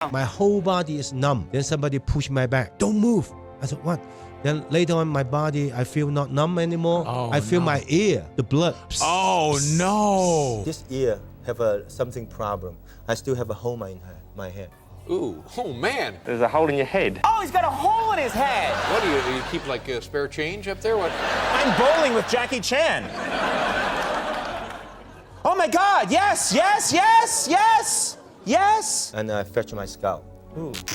My whole body is numb. Then somebody pushed my back. "Don't move." I said, "What?" Then later on, my body, I feel not numb anymore. Oh, I feel no. my ear, the blood. Oh no! This ear have a something problem. I still have a hole in my head. Ooh, oh man! There's a hole in your head. Oh, he's got a hole in his head. What do you keep, like, spare change up there? What? I'm bowling with Jackie Chan. Oh my God, yes, yes, yes, yes, yes. And I fractured my skull.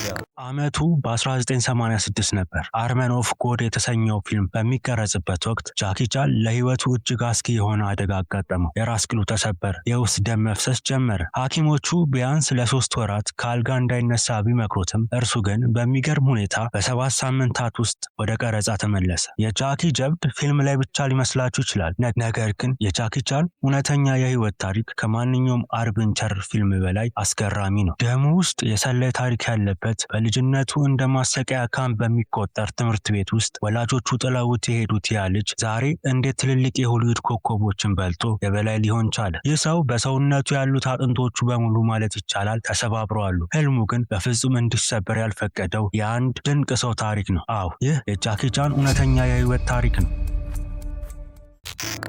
Yeah. ዓመቱ በ1986 ነበር። Army of God የተሰኘው ፊልም በሚቀረጽበት ወቅት ጃኪ ቻን ለሕይወቱ እጅግ አስጊ የሆነ አደጋ አጋጠመው። የራስ ቅሉ ተሰበረ፣ የውስጥ ደም መፍሰስ ጀመረ። ሐኪሞቹ ቢያንስ ለ3 ወራት ከአልጋ እንዳይነሳ ቢመክሩትም እርሱ ግን በሚገርም ሁኔታ በ7 ሳምንታት ውስጥ ወደ ቀረጻ ተመለሰ። የጃኪ ጀብድ ፊልም ላይ ብቻ ሊመስላችሁ ይችላል። ነገር ግን የጃኪ ቻን እውነተኛ የህይወት ታሪክ ከማንኛውም adventure ፊልም በላይ አስገራሚ ነው። ደሙ ውስጥ የሰላይ ታሪክ ያለበት፣ በልጅነቱ እንደ ማሰቃያ ካምፕ በሚቆጠር ትምህርት ቤት ውስጥ ወላጆቹ ጥለውት የሄዱት ያ ልጅ ዛሬ እንዴት ትልልቅ የሆሊውድ ኮከቦችን በልጦ የበላይ ሊሆን ቻለ? ይህ ሰው በሰውነቱ ያሉት አጥንቶቹ በሙሉ ማለት ይቻላል ተሰባብረዋል። ህልሙ ግን በፍጹም እንዲሰበር ያልፈቀደው የአንድ ድንቅ ሰው ታሪክ ነው። አዎ፣ ይህ የጃኪ ቻን እውነተኛ የህይወት ታሪክ ነው።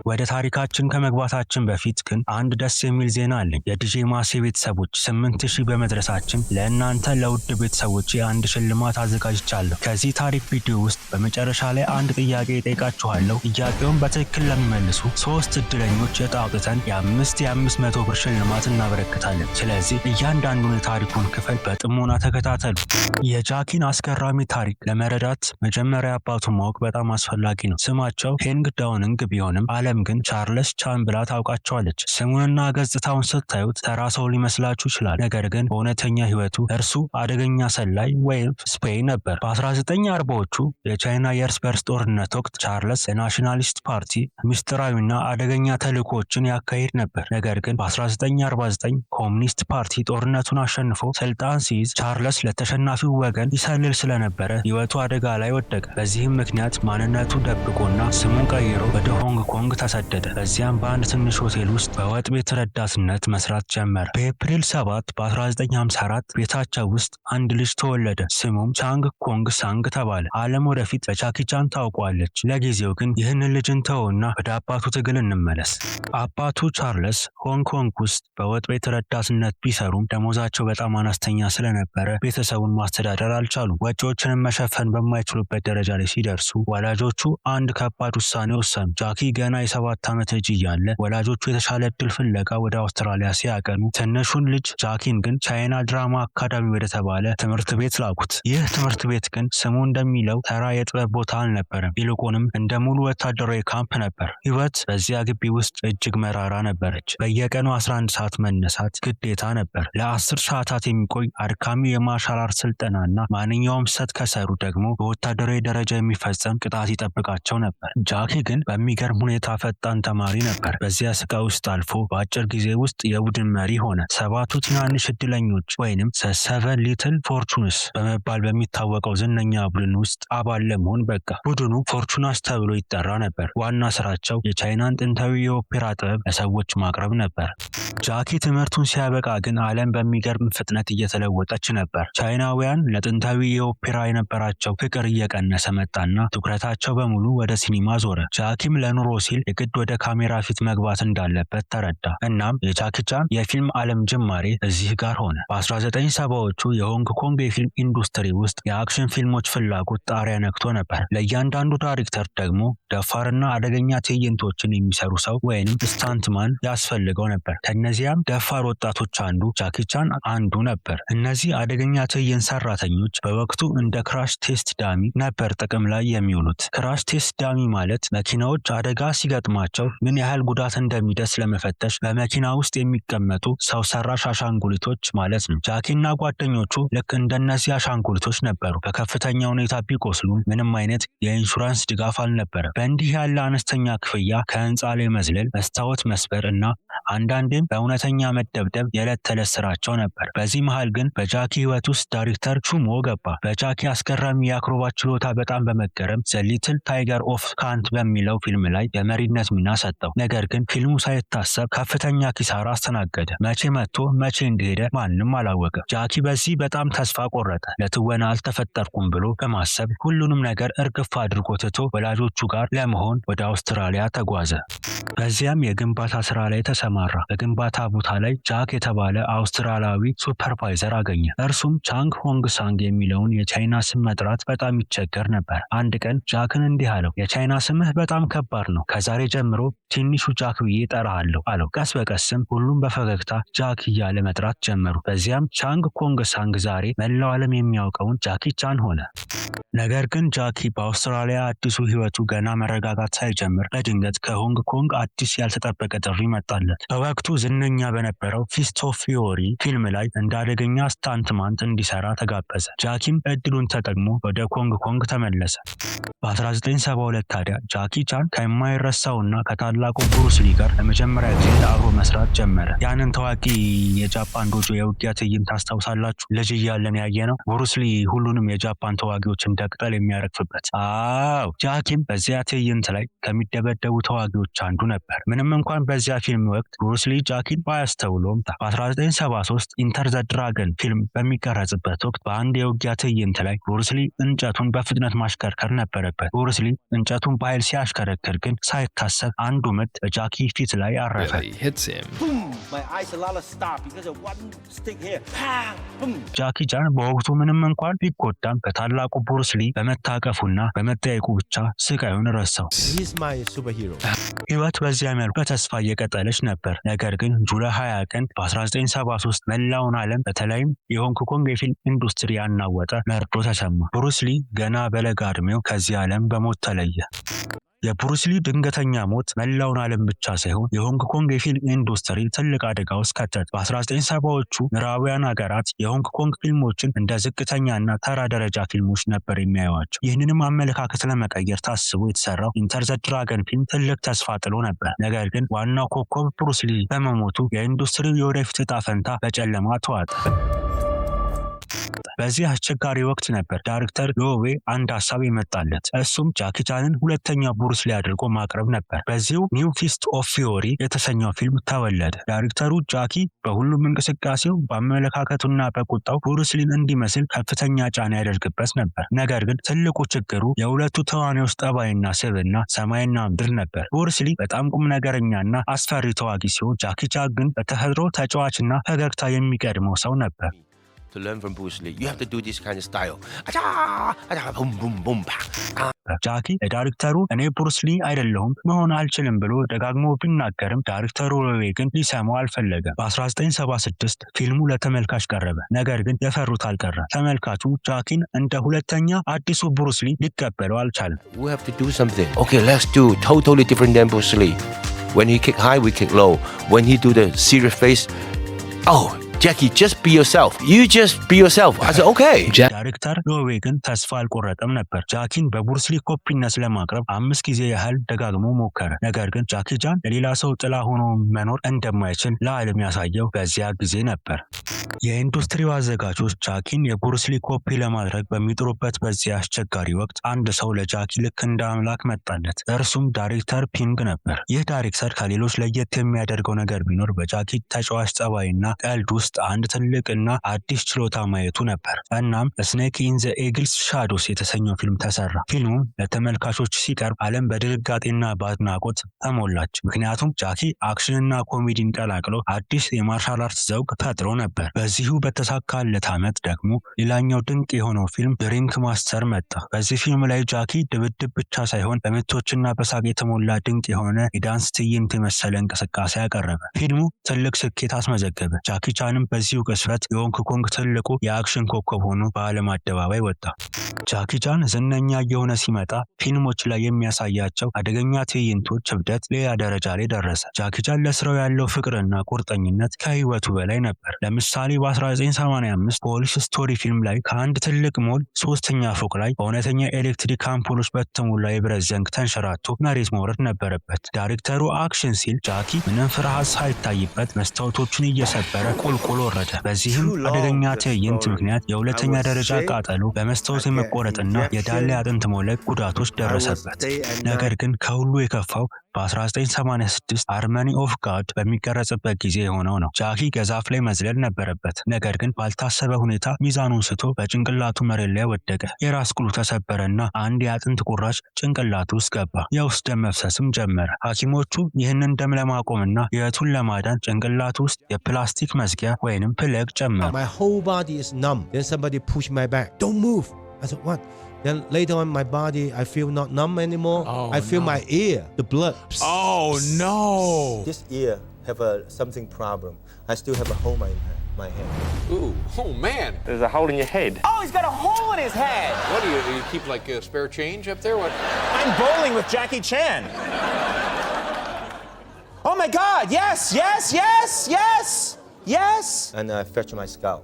ወደ ታሪካችን ከመግባታችን በፊት ግን አንድ ደስ የሚል ዜና አለኝ። የዲጄ ማሴ ቤተሰቦች 8000 በመድረሳችን ለእናንተ ለውድ ቤተሰቦቼ አንድ ሽልማት አዘጋጅቻለሁ። ከዚህ ታሪክ ቪዲዮ ውስጥ በመጨረሻ ላይ አንድ ጥያቄ እጠይቃችኋለሁ። ጥያቄውን በትክክል ለሚመልሱ ሶስት እድለኞች ዕጣ አውጥተን የአምስት የ500 ብር ሽልማት እናበረክታለን። ስለዚህ እያንዳንዱን የታሪኩን ክፍል በጥሞና ተከታተሉ። የጃኪን አስገራሚ ታሪክ ለመረዳት መጀመሪያ አባቱን ማወቅ በጣም አስፈላጊ ነው። ስማቸው ሄንግ ዳውንንግ ቢሆንም ዓለም ግን ቻርለስ ቻን ብላ ታውቃቸዋለች። ስሙንና ገጽታውን ስታዩት ተራ ሰው ሊመስላችሁ ይችላል። ነገር ግን በእውነተኛ ሕይወቱ እርሱ አደገኛ ሰላይ ወይም spy ነበር። በ1940ዎቹ የቻይና የእርስ በርስ ጦርነት ወቅት ቻርለስ ለናሽናሊስት ፓርቲ ምስጢራዊና አደገኛ ተልዕኮዎችን ያካሂድ ነበር። ነገር ግን በ1949 ኮሚኒስት ፓርቲ ጦርነቱን አሸንፎ ስልጣን ሲይዝ ቻርለስ ለተሸናፊው ወገን ይሰልል ስለነበረ ሕይወቱ አደጋ ላይ ወደቀ። በዚህም ምክንያት ማንነቱ ደብቆና ስሙን ቀይሮ ወደ ሆንግ ኮንግ ተሰደደ። በዚያም በአንድ ትንሽ ሆቴል ውስጥ በወጥ ቤት ረዳትነት መስራት ጀመረ። በኤፕሪል 7 በ1954 ቤታቸው ውስጥ አንድ ልጅ ተወለደ። ስሙም ቻንግ ኮንግ ሳንግ ተባለ። ዓለም ወደፊት በጃኪ ቻን ታውቋለች። ለጊዜው ግን ይህንን ልጅ እንተወውና ወደ አባቱ ትግል እንመለስ። አባቱ ቻርለስ ሆንግ ኮንግ ውስጥ በወጥ ቤት ረዳትነት ቢሰሩም ደሞዛቸው በጣም አነስተኛ ስለነበረ ቤተሰቡን ማስተዳደር አልቻሉም። ወጪዎችንም መሸፈን በማይችሉበት ደረጃ ላይ ሲደርሱ ወላጆቹ አንድ ከባድ ውሳኔ ወሰኑ። ጃኪ ገና የ7 ዓመት ልጅ እያለ ወላጆቹ የተሻለ እድል ፍለጋ ወደ አውስትራሊያ ሲያቀኑ ትንሹን ልጅ ጃኪን ግን ቻይና ድራማ አካዳሚ ወደተባለ ትምህርት ቤት ላኩት። ይህ ትምህርት ቤት ግን ስሙ እንደሚለው ተራ የጥበብ ቦታ አልነበረም። ይልቁንም እንደ ሙሉ ወታደራዊ ካምፕ ነበር። ሕይወት በዚያ ግቢ ውስጥ እጅግ መራራ ነበረች። በየቀኑ 11 ሰዓት መነሳት ግዴታ ነበር። ለ10 ሰዓታት የሚቆይ አድካሚ የ martial art ስልጠናና ማንኛውም ስህተት ከሰሩ ደግሞ በወታደራዊ ደረጃ የሚፈጸም ቅጣት ይጠብቃቸው ነበር። ጃኪ ግን በሚገርም ሁኔታ ፈጣን ተማሪ ነበር። በዚያ ስቃይ ውስጥ አልፎ በአጭር ጊዜ ውስጥ የቡድን መሪ ሆነ። ሰባቱ ትናንሽ እድለኞች ወይንም Seven Little Fortunes በመባል በሚታወቀው ዝነኛ ቡድን ውስጥ አባል ለመሆን በቃ። ቡድኑ ፎርቹናስ ተብሎ ይጠራ ነበር። ዋና ስራቸው የቻይናን ጥንታዊ የኦፔራ ጥበብ ለሰዎች ማቅረብ ነበር። ጃኪ ትምህርቱን ሲያበቃ ግን ዓለም በሚገርም ፍጥነት እየተለወጠች ነበር። ቻይናውያን ለጥንታዊ የኦፔራ የነበራቸው ፍቅር እየቀነሰ መጣና ትኩረታቸው በሙሉ ወደ ሲኒማ ዞረ። ጃኪም ለኑሮ ሲል የግድ ወደ ካሜራ ፊት መግባት እንዳለበት ተረዳ። እናም የጃኪ ቻን የፊልም ዓለም ጅማሬ እዚህ ጋር ሆነ። በ1970ዎቹ የሆንግ ኮንግ የፊልም ኢንዱስትሪ ውስጥ የ action ፊልሞች ፍላጎት ጣሪያ ነክቶ ነበር። ለእያንዳንዱ ዳይሬክተር ደግሞ ደፋርና አደገኛ ትዕይንቶችን የሚሰሩ ሰው ወይንም stuntman ያስፈልገው ነበር። ከእነዚያም ደፋር ወጣቶች አንዱ ጃኪ ቻን አንዱ ነበር። እነዚህ አደገኛ ትዕይንት ሰራተኞች በወቅቱ እንደ crash test dummy ነበር ጥቅም ላይ የሚውሉት። Crash test dummy ማለት መኪናዎች አደጋ ሲገጥማቸው ምን ያህል ጉዳት እንደሚደርስ ለመፈተሽ በመኪና ውስጥ የሚቀመጡ ሰው ሰራሽ አሻንጉሊቶች ማለት ነው። ጃኪና ጓደኞቹ ልክ እንደነዚህ አሻንጉሊቶች ነበሩ። በከፍተኛ ሁኔታ ቢቆስሉም ምንም አይነት የኢንሹራንስ ድጋፍ አልነበረም። በእንዲህ ያለ አነስተኛ ክፍያ ከህንፃ ላይ መዝለል፣ መስታወት መስበር እና አንዳንዴም በእውነተኛ መደብደብ የዕለት ተዕለት ስራቸው ነበር። በዚህ መሃል ግን በጃኪ ህይወት ውስጥ ዳይሬክተር ቹሞ ገባ። በጃኪ አስገራሚ የአክሮባት ችሎታ በጣም በመገረም The Little Tiger of Canton በሚለው ፊልም ላይ የመሪነት ሚና ሰጠው። ነገር ግን ፊልሙ ሳይታሰብ ከፍተኛ ኪሳራ አስተናገደ። መቼ መጥቶ መቼ እንደሄደ ማንም አላወቀም። ጃኪ በዚህ በጣም ተስፋ ቆረጠ። ለትወና አልተፈጠርኩም ብሎ በማሰብ ሁሉንም ነገር እርግፍ አድርጎ ትቶ ወላጆቹ ጋር ለመሆን ወደ አውስትራሊያ ተጓዘ። በዚያም የግንባታ ስራ ላይ ተሰማራ። በግንባታ ቦታ ላይ ጃክ የተባለ አውስትራሊያዊ supervisor አገኘ። እርሱም ቻንግ ሆንግ ሳንግ የሚለውን የቻይና ስም መጥራት በጣም ይቸገር ነበር። አንድ ቀን ጃክን እንዲህ አለው፣ "የቻይና ስምህ በጣም ከባድ ነው። ከዛሬ ጀምሮ ትንሹ ጃክ ብዬ እጠራሃለሁ" አለው። ቀስ በቀስም ሁሉም በፈገግታ ጃክ እያለ መጥራት ጀመሩ። በዚያም ቻንግ ኮንግ ሳንግ ዛሬ መላው ዓለም የሚያውቀውን ጃኪ ቻን ሆነ። ነገር ግን ጃኪ በአውስትራሊያ አዲሱ ህይወቱ ገና መረጋጋት ሳይጀምር በድንገት ከሆንግ ኮንግ አዲስ ያልተጠበቀ ጥሪ መጣለት። በወቅቱ ዝነኛ በነበረው Fist of Fury ፊልም ላይ እንደ አደገኛ stuntman እንዲሰራ ተጋበዘ። ጃኪም እድሉን ተጠቅሞ ወደ ሆንግ ኮንግ ተመለሰ። በ1972 ታዲያ ጃኪ ቻን ከማይረሳውና ከታላቁ ብሩስሊ ጋር ለመጀመሪያ ጊዜ አብሮ መስራት ጀመረ። ያንን ታዋቂ የጃፓን ዶጆ የውጊያ ትዕይንት ታስታውሳላችሁ? ልጅ እያለን ያየነው፣ ብሩስሊ ሁሉንም የጃፓን ተዋጊዎች እንደ ቅጠል የሚያረግፍበት። አዎ፣ ጃኪም በዚያ ትዕይንት ላይ ከሚደበደቡ ተዋጊዎች አንዱ ነበር። ምንም እንኳን በዚያ ፊልም ወቅት ብሩስሊ ጃኪን ባያስተውለውም፣ በ1973 Enter the Dragon ፊልም በሚቀረጽበት ወቅት በአንድ የውጊያ ትዕይንት ላይ ብሩስሊ እንጨቱን በፍጥነት ማሽከርከር ነበረበት። ብሩስሊ እንጨቱን በኃይል ሲያሽከረክር ግን ሳይታሰብ አንዱ ምት በጃኪ ፊት ላይ አረፈ። Really hits him. Boom! My eyes a lot of stop because of one stick here. Pang! Boom! ጃኪ ቻን በወቅቱ ምንም እንኳን ቢጎዳም በታላቁ ብሩስሊ በመታቀፉና በመጠየቁ ብቻ ስቃዩን ረሳው። He's my superhero. ህይወት በዚያ መልኩ በተስፋ እየቀጠለች ነበር። ነገር ግን July 20 ቀን በ1973 መላውን ዓለም፣ በተለይም የሆንግ ኮንግ የፊልም ኢንዱስትሪ ያናወጠ መርዶ ተሰማ። ብሩስሊ ገና በለጋ ዕድሜው ከዚህ ዓለም በሞት ተለየ። የብሩስሊ ድንገተኛ ሞት መላውን ዓለም ብቻ ሳይሆን የሆንግ ኮንግ የፊልም ኢንዱስትሪ ትልቅ አደጋ ውስጥ ከተተ። በ1970ዎቹ ምዕራባውያን ሀገራት የሆንግ ኮንግ ፊልሞችን እንደ ዝቅተኛና ተራ ደረጃ ፊልሞች ነበር የሚያዩዋቸው። ይህንንም አመለካከት ለመቀየር ታስቦ የተሰራው Enter the Dragon ፊልም ትልቅ ተስፋ ጥሎ ነበር። ነገር ግን ዋናው ኮከብ ብሩስሊ በመሞቱ የኢንዱስትሪው የወደፊት ዕጣ ፈንታ በጨለማ ተዋጠ። በዚህ አስቸጋሪ ወቅት ነበር ዳይሬክተር ሎዌ አንድ ሀሳብ የመጣለት። እሱም ጃኪ ቻንን ሁለተኛው ብሩስሊ አድርጎ ማቅረብ ነበር። በዚሁ New Fist of Fury የተሰኘው ፊልም ተወለደ። ዳይሬክተሩ ጃኪ በሁሉም እንቅስቃሴው፣ በአመለካከቱና በቁጣው ብሩስሊን እንዲመስል ከፍተኛ ጫና ያደርግበት ነበር። ነገር ግን ትልቁ ችግሩ የሁለቱ ተዋናዮች ጠባይና ስብዕና ሰማይና ምድር ነበር። ብሩስሊ በጣም ቁም ነገረኛና አስፈሪ ተዋጊ ሲሆን፣ ጃኪ ቻን ግን በተፈጥሮ ተጫዋችና ፈገግታ የሚቀድመው ሰው ነበር። To learn from Bruce Lee, you have to do this kind of style. Acha, acha, boom, boom, boom, pa. ጃኪ ለዳይሬክተሩ "እኔ ብሩስሊ አይደለሁም፣ መሆን አልችልም" ብሎ ደጋግሞ ቢናገርም ዳይሬክተሩ ሎዌ ግን ሊሰማው አልፈለገም። በ1976 ፊልሙ ለተመልካች ቀረበ። ነገር ግን የፈሩት አልቀረም። ተመልካቹ ጃኪን እንደ ሁለተኛ አዲሱ ብሩስሊ ሊቀበለው አልቻለም። We have to do something. Okay, let's do totally different than Bruce Lee. When he kick high, we kick low. When he do the serious face, "Oh, Jackie, just be yourself. You just be yourself." I said, "Okay." ዳይሬክተር ሎዌ ግን ተስፋ አልቆረጠም ነበር። ጃኪን በብሩስሊ ኮፒነት ለማቅረብ አምስት ጊዜ ያህል ደጋግሞ ሞከረ። ነገር ግን ጃኪ ቻን ለሌላ ሰው ጥላ ሆኖ መኖር እንደማይችል ለዓለም ያሳየው በዚያ ጊዜ ነበር። የኢንዱስትሪው አዘጋጆች ጃኪን የብሩስሊ ኮፒ ለማድረግ በሚጥሩበት በዚያ አስቸጋሪ ወቅት አንድ ሰው ለጃኪ ልክ እንደ አምላክ መጣለት። እርሱም ዳይሬክተር ፒንግ ነበር። ይህ ዳይሬክተር ከሌሎች ለየት የሚያደርገው ነገር ቢኖር በጃኪ ተጫዋች ጸባይና ቀልድ ውስጥ አንድ ትልቅና አዲስ ችሎታ ማየቱ ነበር። እናም Snake in the Eagle's Shadows የተሰኘው ፊልም ተሰራ። ፊልሙም ለተመልካቾች ሲቀርብ ዓለም በድንጋጤና በአድናቆት ተሞላች። ምክንያቱም ጃኪ action ና ኮሜዲን ቀላቅሎ አዲስ የ martial art ዘውግ ፈጥሮ ነበር። በዚሁ በተሳካለት ዓመት ደግሞ ሌላኛው ድንቅ የሆነው ፊልም Drunken Master መጣ። በዚህ ፊልም ላይ ጃኪ ድብድብ ብቻ ሳይሆን በምቶችና በሳቅ የተሞላ ድንቅ የሆነ የዳንስ ትዕይንት የመሰለ እንቅስቃሴ አቀረበ። ፊልሙ ትልቅ ስኬት አስመዘገበ። ጃኪ ቻንም በዚሁ ቅጽበት የሆንግ ኮንግ ትልቁ የ action ኮከብ ሆኖ በዓለም አደባባይ ወጣ። ጃኪ ቻን ዝነኛ እየሆነ ሲመጣ ፊልሞች ላይ የሚያሳያቸው አደገኛ ትዕይንቶች እብደት ሌላ ደረጃ ላይ ደረሰ። ጃኪ ቻን ለስራው ያለው ፍቅርና ቁርጠኝነት ከህይወቱ በላይ ነበር። ለምሳሌ በ1985 Police Story ፊልም ላይ ከአንድ ትልቅ ሞል ሶስተኛ ፎቅ ላይ በእውነተኛ ኤሌክትሪክ አምፖሎች በተሞላ የብረት ዘንግ ተንሸራቶ መሬት መውረድ ነበረበት። ዳይሬክተሩ action ሲል ጃኪ ምንም ፍርሃት ሳይታይበት መስታወቶቹን እየሰበረ ቁልቁል ወረደ። በዚህም አደገኛ ትዕይንት ምክንያት የሁለተኛ ደረጃ ቃጠሎ፣ በመስታወት የመቆረጥና የዳሌ አጥንት መውለቅ ጉዳቶች ደረሰበት። ነገር ግን ከሁሉ የከፋው በ1986 Army of God በሚቀረጽበት ጊዜ የሆነው ነው። ጃኪ ከዛፍ ላይ መዝለል ነበረበት። ነገር ግን ባልታሰበ ሁኔታ ሚዛኑን ስቶ በጭንቅላቱ መሬት ላይ ወደቀ። የራስ ቅሉ ተሰበረና አንድ የአጥንት ቁራጭ ጭንቅላቱ ውስጥ ገባ። የውስጥ ደም መፍሰስም ጀመረ። ሐኪሞቹ ይህንን ደም ለማቆምና ሕይወቱን ለማዳን ጭንቅላቱ ውስጥ የፕላስቲክ መዝጊያ ወይንም plug ጨመሩ። My whole body is numb. Then somebody pushed my back. Don't move. I said, "What?" Then later on, my body, I feel not numb anymore. Oh, I feel no. my ear, the blood. Oh no. This ear have a something problem. I still have a hole in my head. Ooh. Oh man. There's a hole in your head. Oh, he's got a hole in his head. What do you keep like spare change up there? What? I'm bowling with Jackie Chan. Oh my God, yes. And I fractured my skull.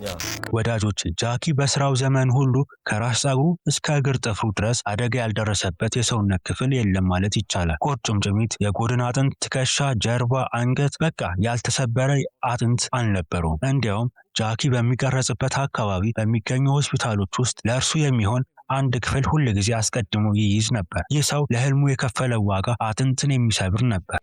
Yeah. ወዳጆች፣ ጃኪ በስራው ዘመን ሁሉ ከራስ ፀጉሩ እስከ እግር ጥፍሩ ድረስ አደጋ ያልደረሰበት የሰውነት ክፍል የለም ማለት ይቻላል። ቁርጭምጭሚት፣ የጎድን አጥንት፣ ትከሻ፣ ጀርባ፣ አንገት፣ በቃ ያልተሰበረ አጥንት አልነበረውም። እንዲያውም ጃኪ በሚቀረጽበት አካባቢ በሚገኙ ሆስፒታሎች ውስጥ ለእርሱ የሚሆን አንድ ክፍል ሁል ጊዜ አስቀድሞ ይይዝ ነበር። ይህ ሰው ለህልሙ የከፈለው ዋጋ አጥንትን የሚሰብር ነበር።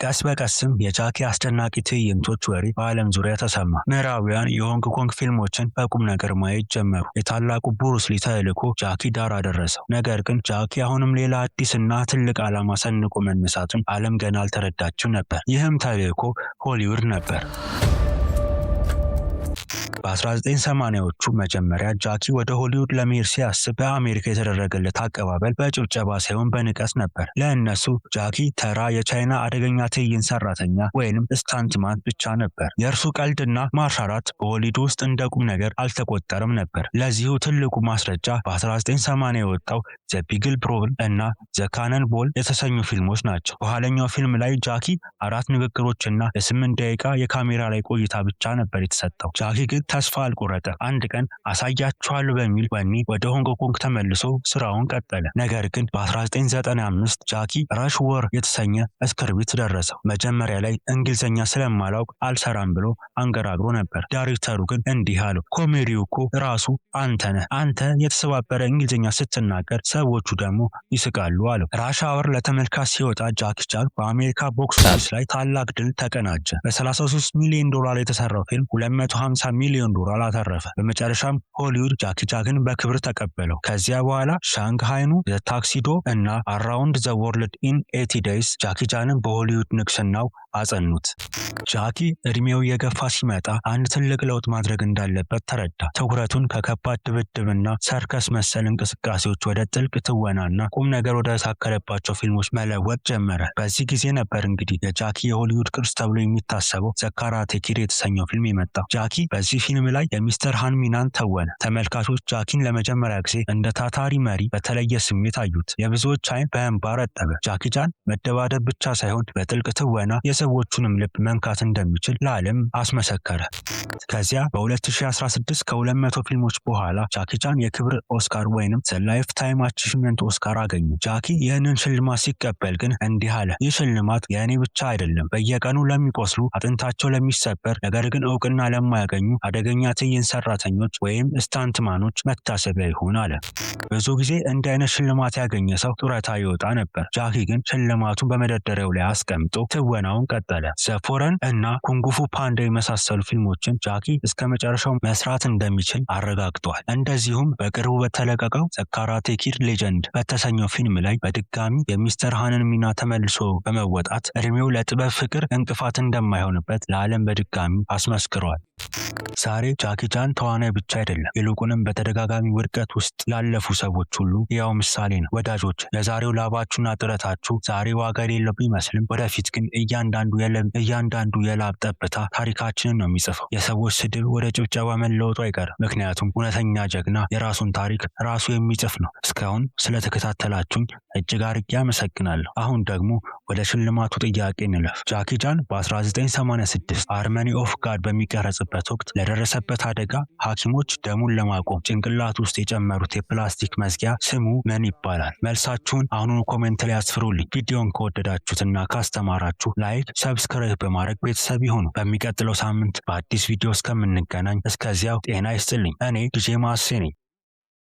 ቀስ በቀስም የጃኪ አስደናቂ ትዕይንቶች ወሬ በዓለም ዙሪያ ተሰማ። ምዕራባውያን የሆንግ ኮንግ ፊልሞችን በቁም ነገር ማየት ጀመሩ። የታላቁ ብሩስሊ ተልዕኮ ጃኪ ዳር አደረሰው። ነገር ግን ጃኪ አሁንም ሌላ አዲስና ትልቅ ዓላማ ሰንቆ መነሳቱን ዓለም ገና አልተረዳችው ነበር። ይህም ተልዕኮ ሆሊውድ ነበር። በ1980ዎቹ መጀመሪያ ጃኪ ወደ ሆሊውድ ለመሄድ ሲያስብ በአሜሪካ የተደረገለት አቀባበል በጭብጨባ ሳይሆን በንቀት ነበር። ለእነሱ ጃኪ ተራ የቻይና አደገኛ ትዕይንት ሰራተኛ ወይንም stuntman ብቻ ነበር። የእርሱ ቀልድና martial art በሆሊውድ ውስጥ እንደ ቁም ነገር አልተቆጠረም ነበር። ለዚሁ ትልቁ ማስረጃ በ1980 የወጣው The Beagle Brawl እና The Cannonball የተሰኙ ፊልሞች ናቸው። በኋለኛው ፊልም ላይ ጃኪ አራት ንግግሮችና የ8 ደቂቃ የካሜራ ላይ ቆይታ ብቻ ነበር የተሰጠው። ጃኪ ግን ተስፋ አልቆረጠም። አንድ ቀን አሳያችኋለሁ በሚል ወኔ ወደ ሆንግ ኮንግ ተመልሶ ስራውን ቀጠለ። ነገር ግን በ1995 ጃኪ Rush Hour የተሰኘ script ደረሰው። መጀመሪያ ላይ እንግሊዝኛ ስለማላውቅ አልሰራም ብሎ አንገራግሮ ነበር። ዳይሬክተሩ ግን እንዲህ አለው፣ ኮሜዲው እኮ ራሱ አንተ ነህ። አንተ የተሰባበረ እንግሊዝኛ ስትናገር ሰዎቹ ደግሞ ይስቃሉ አለው። Rush Hour ለተመልካች ሲወጣ ጃኪ ቻን በአሜሪካ box office ላይ ታላቅ ድል ተቀናጀ። በ33 ሚሊዮን ዶላር የተሰራው ፊልም 250 ሚሊዮን ዶላር አተረፈ። በመጨረሻም ሆሊውድ ጃኪ ቻንን በክብር ተቀበለው። ከዚያ በኋላ Shanghai Noon፣ The Tuxedo እና Around the World in 80 Days ጃኪ ቻንን በሆሊውድ ንግስናው አጸኑት። ጃኪ እድሜው እየገፋ ሲመጣ አንድ ትልቅ ለውጥ ማድረግ እንዳለበት ተረዳ። ትኩረቱን ከከባድ ድብድብና ሰርከስ መሰል እንቅስቃሴዎች ወደ ጥልቅ ትወናና ቁም ነገር ወደ ታከለባቸው ፊልሞች መለወጥ ጀመረ። በዚህ ጊዜ ነበር እንግዲህ የጃኪ የሆሊውድ ቅርስ ተብሎ የሚታሰበው The Karate Kid የተሰኘው ፊልም የመጣው። ጃኪ በዚህ ፊልም ላይ የሚስተር ሃን ሚናን ተወነ። ተመልካቾች ጃኪን ለመጀመሪያ ጊዜ እንደ ታታሪ መሪ በተለየ ስሜት አዩት። የብዙዎች አይን በእንባ ረጠበ። ጃኪ ቻን መደባደብ ብቻ ሳይሆን በጥልቅ ትወና የሰዎቹንም ልብ መንካት እንደሚችል ለዓለም አስመሰከረ። ከዚያ በ2016 ከ200 ፊልሞች በኋላ ጃኪ ቻን የክብር ኦስካር ወይንም the Lifetime Achievement Oscar አገኙ። ጃኪ ይህንን ሽልማት ሲቀበል ግን እንዲህ አለ። ይህ ሽልማት የእኔ ብቻ አይደለም። በየቀኑ ለሚቆስሉ፣ አጥንታቸው ለሚሰበር፣ ነገር ግን እውቅና ለማያገኙ አደገኛ ትዕይንት ሰራተኞች ወይም stuntman ኦች መታሰቢያ ይሁን አለ። ብዙ ጊዜ እንዲህ አይነት ሽልማት ያገኘ ሰው ጡረታ ይወጣ ነበር። ጃኪ ግን ሽልማቱን በመደርደሪያው ላይ አስቀምጦ ትወናውን ቀጠለ። The Foreigner እና Kung Fu Panda የመሳሰሉ ፊልሞችን ጃኪ እስከ መጨረሻው መስራት እንደሚችል አረጋግጧል። እንደዚሁም በቅርቡ በተለቀቀው The Karate Kid Legend በተሰኘው ፊልም ላይ በድጋሚ የሚስተር ሃንን ሚና ተመልሶ በመወጣት እድሜው ለጥበብ ፍቅር እንቅፋት እንደማይሆንበት ለዓለም በድጋሚ አስመስክሯል። ዛሬ ጃኪ ቻን ተዋናይ ብቻ አይደለም፣ ይልቁንም በተደጋጋሚ ውድቀት ውስጥ ላለፉ ሰዎች ሁሉ ሕያው ምሳሌ ነው። ወዳጆች፣ የዛሬው ላባችሁና ጥረታችሁ ዛሬ ዋጋ የሌለው ቢመስልም ወደፊት ግን እያንዳንዱ የላብ ጠብታ ታሪካችንን ነው የሚጽፈው። የሰዎች ስድብ ወደ ጭብጨባ መለወጡ አይቀርም። ምክንያቱም እውነተኛ ጀግና የራሱን ታሪክ ራሱ የሚጽፍ ነው። እስካሁን ስለተከታተላችሁኝ እጅግ አርጌ አመሰግናለሁ። አሁን ደግሞ ወደ ሽልማቱ ጥያቄ እንለፍ። ጃኪ ቻን በ1986 Army of God በሚቀረጽበት ወቅት ለደረሰበት አደጋ ሐኪሞች ደሙን ለማቆም ጭንቅላት ውስጥ የጨመሩት የፕላስቲክ መዝጊያ ስሙ ምን ይባላል? መልሳችሁን አሁኑኑ comment ላይ አስፍሩልኝ። ቪዲዮን ከወደዳችሁትና ካስተማራችሁ like፣ subscribe በማድረግ ቤተሰብ ይሁኑ። በሚቀጥለው ሳምንት በአዲስ ቪዲዮ እስከምንገናኝ እስከዚያው ጤና ይስጥልኝ። እኔ ዲጄ ማሴ ነኝ።